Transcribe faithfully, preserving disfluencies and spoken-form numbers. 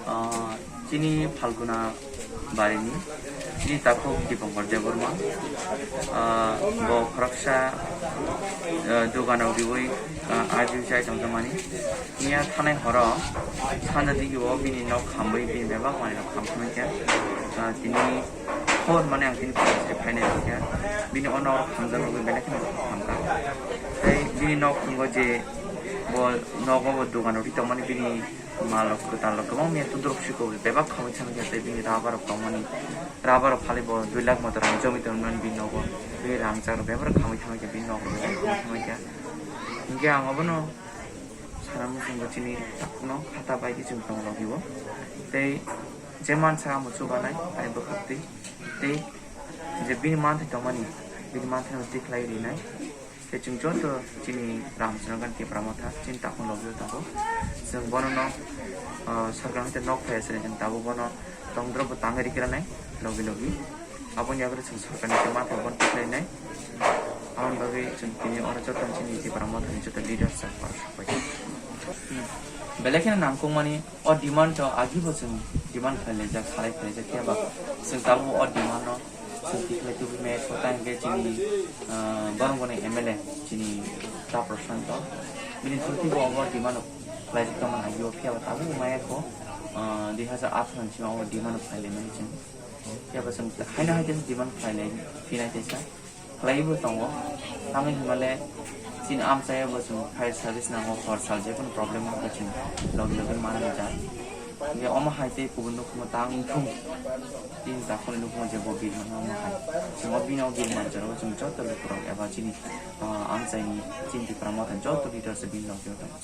Ah, chini Phalguna barini, chini takhuk Dipankar Debbarma, ah, bo khoroksa, ah, dogano riwi, ah, ajwi chai tongjakmani. Miya thanai horo sanja digi o bini nok hamwi bini bebak manwi rok ham thangwi kha. Ah, tini hor mani ang tini police bai phainai kha. Bini o nok hamjak rogwi belai kheno ham kha. Tei bini nok tongo je bo nogo bo dogan rogwi tongmani bini mal rok kwtal rok kwbang miya tundrok siko bebak khamwi thangwi kha tei bini rubber rok tongmani rubber rok phali bo dui lakh moto rang jomwi tongmani bini nogo. Bini rangchak rok bebak khamwi thangwi kha bini nok rok bebak khamwi thangwi kha. Hinkhe ang obono sana muchungo chini takhukno khata bai khe chwng tong rogwi o. Tei je mansa amo chubanai ani bwkhaktwi tei je bini manthai tongmani bini manthai no tikhlai rinai. Tei chwng joto chini Ramchandra Gandhi Tipra Motha chini takhuk logio tongo. Chwng bono no, ah, sarkar haste nok phai aswk chwng tabuk bono tongdrop bo tangwi rikhe rwnai logi logi. Aboni yagwi chwng sarkar ni manthai bono tikhlainai. Aboni bagwi chwng tini oro joto chini Tipra Motha ni joto leaders rok pai. Belai kheno nangkukmani o demand rok agi bo chwng demand khlai laijak, salai khlai laijak, phiya ba chwng tabuk o demand no chwng tikhlai tubui maya kho, tei hwnkhe chini, ah, borok boni M L A chini Ta Prashanto bini through tei bo obo demand rok khlaijak tongmani agi o, phiya ba tabuk maya kho, ah, dui hazar atharo ni simi obo demand rok khlai laimani chwng. Phiya ba chwng haino hai khe demand khlai lai phinai teisa. Khlaiwi bo tongo. Tamni hwnmale chini amchai bo chwng fire service nango, hor sal jekunu problem wngkha chwng logi logi manani ja. Hingke omo hai tei kubun nukhumo tang wngthung. Chini takhukni nukhumo je bo bill mano omo hai. Chwng o bini o bill manjaro chwng joto lukurok eba chini, ah, amchaini chini Tipra Motha joto leaders bini logi o tongo.